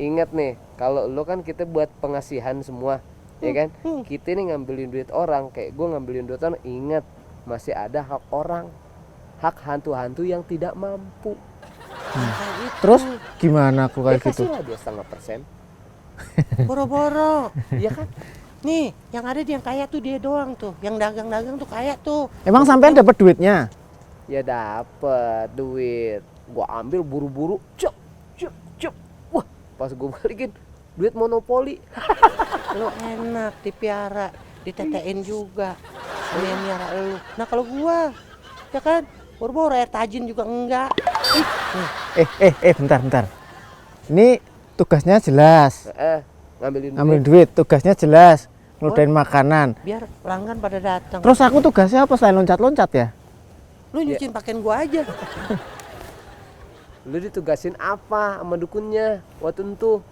ingat nih, kalau lo kan kita buat pengasihan semua, ya kan? Kita nih ngambilin duit orang, kayak gue ngambilin duit orang, ingat masih ada hak orang, hak hantu-hantu yang tidak mampu. Terus gimana aku Ya kayak gitu? kasihlah dia 0,5%. Boro-boro. Iya kan? Nih, yang ada yang kaya tuh dia doang tuh. Yang dagang-dagang tuh kaya tuh. Emang sampean dapat duitnya? Ya dapet duit, gua ambil buru-buru, cep. Wah, pas gua balikin duit monopoli. Lu enak dipiara, ditetein juga. Sama yang miara lu. Nah kalau gua, ya kan, boro-boro air tajin juga enggak. Bentar. Ini tugasnya jelas. Ngambilin Ngambil duit. duit, tugasnya jelas. Ngeludain makanan. Biar pelanggan pada datang. Terus aku tugasnya apa selain loncat-loncat ya? Lu nyuciin pakaian gua aja. Lu ditugasin apa sama dukunnya waktu itu?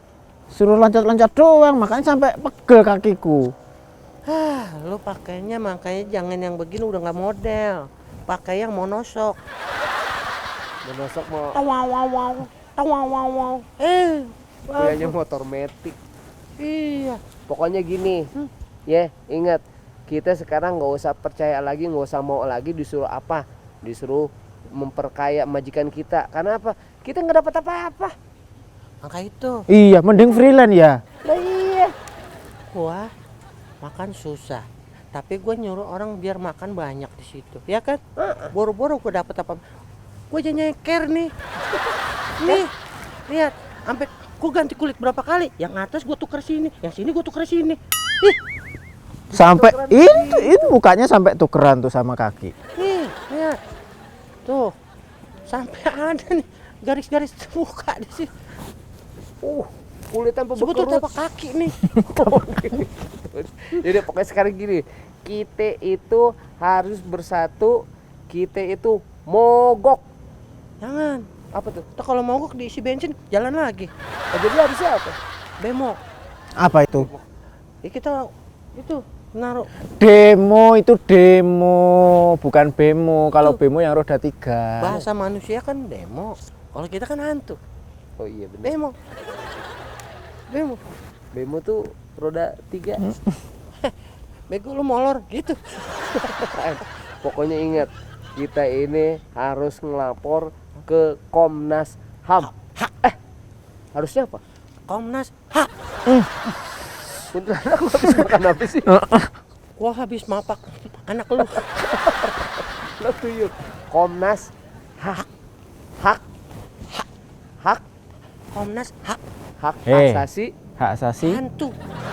Suruh loncat-loncat doang, makanya sampai pegel kakiku. Lu pakainya makanya jangan yang begini udah nggak model. Pakai yang monosok. Menosok mau Wow. punyanya motor metik. Iya. Pokoknya gini, ya ingat, kita sekarang nggak usah percaya lagi, nggak usah mau lagi disuruh apa, disuruh memperkaya majikan kita. Karena apa? Kita nggak dapat apa-apa. Maka itu. Iya, mending freelance ya. Nah iya. Gua makan susah. Tapi gue nyuruh orang biar makan banyak di situ, ya kan? Boro-boro gue dapet apa? Gue aja nyeker nih. Nih, lihat, sampai gue ganti kulit berapa kali? Yang atas gue tuker sini, yang sini gue tuker sini. Ih, Sampai itu mukanya sampai tukeran tuh sama kaki. nih, lihat, tuh, sampai ada nih garis-garis muka di sini. Kulit tanpa Sebetulnya berkerut. tapak kaki nih. Jadi pokoknya sekarang gini, kita itu harus bersatu, kita itu mogok. Jangan. Apa tuh? Tuh kalau mogok diisi bensin, jalan lagi. Jadi harusnya apa? Bemo. Apa itu? Ya kita itu naruh. Demo itu demo, bukan bemo. Kalau bemo yang roda 3. Bahasa manusia kan demo. Kalau kita kan hantu. Oh iya benar. Bemo. Bemo. Bemo tuh roda 3. Bego lu molor gitu. Pokoknya ingat, kita ini harus ngelapor ke Komnas HAM. Harusnya apa? Komnas HAM. Untuk aku habis makan apa sih? Gua habis mapak anak lu. Lo tuyul. Komnas hak. Komnas HAM. Hak Eh. asasi. Hak asasi. Hantu.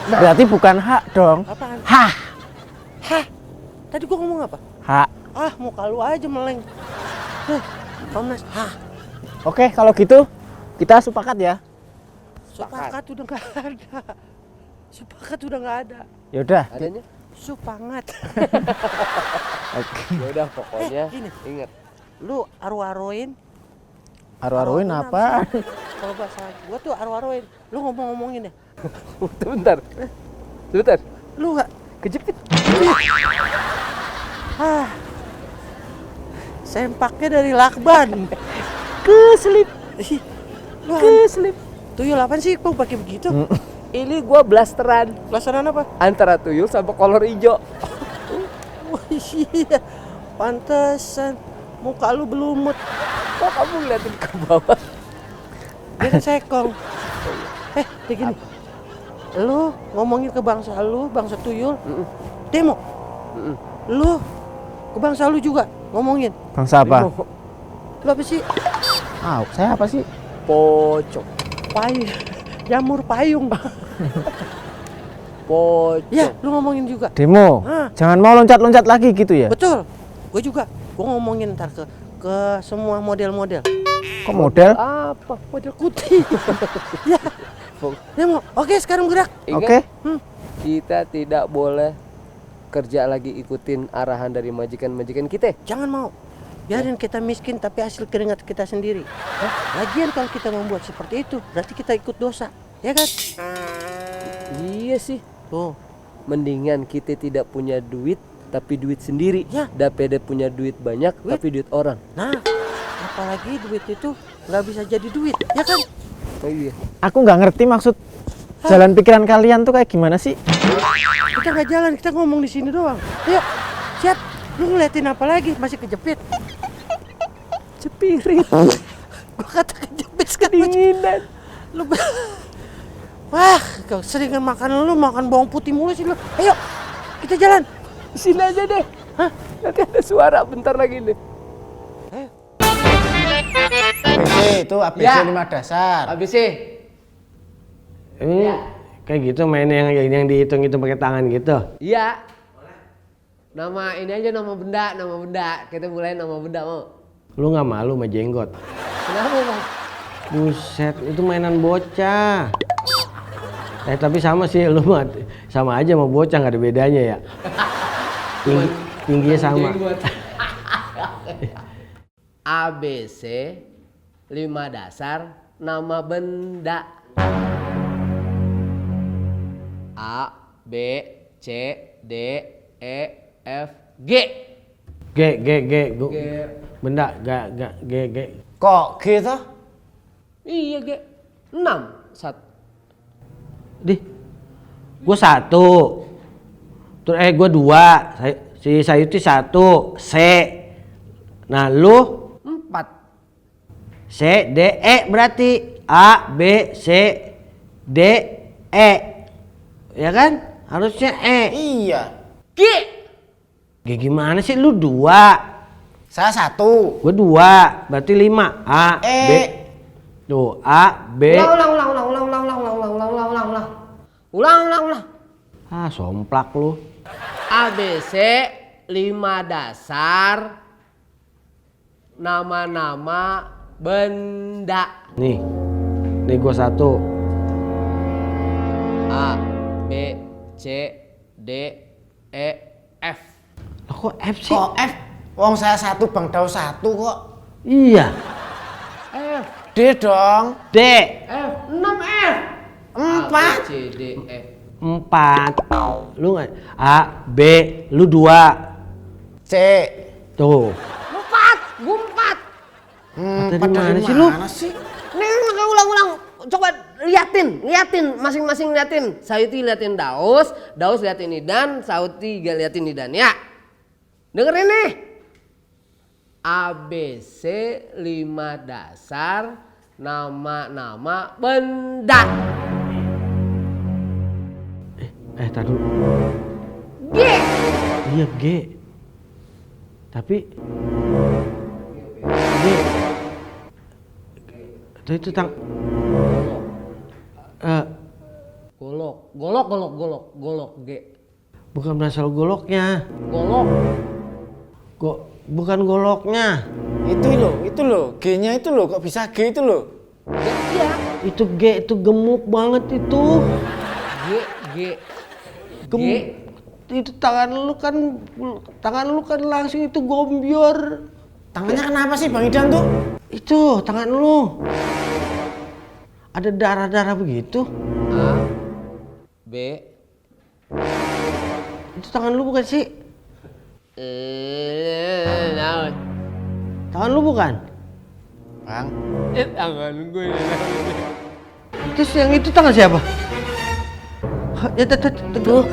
Berarti bukan hak dong. Apaan? Hah. Hah. Tadi gua ngomong apa? Hak. Ah, muka lu aja meleng. Komnas HAM. Oke, kalau gitu kita sepakat ya. Sepakat udah nggak ada. Sepakat udah nggak ada. Ya udah. Adanya? Supangat. Oke. Ya udah pokoknya Gini. ingat. Lu aru-aruin. Aru-aruin apa? Kalau bahasa gua tuh aru-aruin. Lu ngomong-ngomongin ya. Sebentar. Lu nggak Kejepit. sempaknya dari lakban. Keselip. Lu Keselip. tuyul apaan sih kok pakai begitu? Ini gua blasteran Pelaksanaan apa? antara tuyul sama kolor hijau. Wah iya, pantesan muka lu belumut. Kok kamu ngeliatin ke bawah? Dia kan sekong. Kayak gini. Lu ngomongin ke bangsa lu, bangsa tuyul, demo. Lu ke bangsa lu juga ngomongin. Bangsa apa? Lu apa sih? Saya apa sih? Pocong. Jamur payung. Pocong. Ya, lu ngomongin juga. Demo. Jangan mau loncat-loncat lagi gitu ya? Betul. Gue juga. Gue ngomongin ntar ke semua model-model. Kok model? Apa? Model kuti. Ya. Demo. Oke, sekarang gerak. Ingat, Oke. kita tidak boleh kerja lagi ikutin arahan dari majikan-majikan kita. Jangan mau. Biarin kita miskin tapi hasil keringat kita sendiri. Lagian kalau kita membuat seperti itu, berarti kita ikut dosa. Ya kan? Iya sih. Tuh. Mendingan kita tidak punya duit tapi duit sendiri. Ya. Daripada punya duit banyak tapi duit orang. Nah, apalagi duit itu nggak bisa jadi duit. Ya kan? Oh iya. Aku nggak ngerti maksud jalan pikiran kalian tuh kayak gimana sih? Kita nggak jalan, kita ngomong di sini doang. Ayo, siap. Lu ngeliatin apa lagi? Masih kejepit. Cepirit. Gua kata kejepit sekarang. Dinginan. Lu wah, kau seringan makan lu makan bawang putih mulu sih lu. Ayo, kita jalan. Sini aja deh. Hah? Nanti ada suara bentar lagi nih. ABC itu ABC Ya. 5 dasar. Habis sih. Ini kayak gitu main yang dihitung itu pakai tangan gitu. Iya. Nama ini aja nama benda. Kita mulai nama benda mau. Lu nggak malu sama jenggot? Kenapa bang? Buset, itu mainan bocah. Tapi sama sih, lu mah sama aja sama bocah, nggak ada bedanya ya. Tingginya sama. ABC 5 dasar nama benda. A, B, C, D, E, F, G. G. G. Benda, G. Kok gitu? Iya G. 6. Dih, gua 1. Terus gua 2. Si Sayuti 1. C. Nah, lu 4. C, D, E berarti A, B, C, D, E. Ya kan? Harusnya E. Iya. G. G gimana sih? Lu 2. Saya 1. Gua 2. Berarti 5. A, E. B. Tuh, A, B. Ulang. Ah, somplak lu. ABC 5 dasar nama-nama benda. Nih gua 1. A, B, C, D, E, F. Lah kok F sih? Kok F? Wong saya 1, Bang Dau 1 kok. Iya. F, D dong. D. F, 6 F. 4. A, B, C, D, E. 4. Lu nggak? A, B, lu 2. C. Tuh. 4, gue 4. Tadi mana sih lu? Mana sih? Nih, ulang. Coba liatin, masing-masing liatin. Sayuti liatin Daus liatin Idan, Sauti liatin Idan ya. Dengerin nih. ABC 5 dasar nama-nama benda. Tadi dulu. G. Iya G. Tapi G. Itu Golok G. bukan berasal goloknya. Golok. Bukan goloknya. Itu loh. G-nya itu loh. Kok bisa G itu loh? Iya. Itu G itu gemuk banget itu. G. Gemuk. Itu tangan lu kan langsung itu gombior. Tangannya kenapa sih Bang Idan tuh? Itu tangan lu. Ada darah-darah begitu. A, B. Itu tangan lu bukan sih? Tangan lu bukan? Bang. Tangan gue. Terus yang itu tangan siapa? Ya, tuh.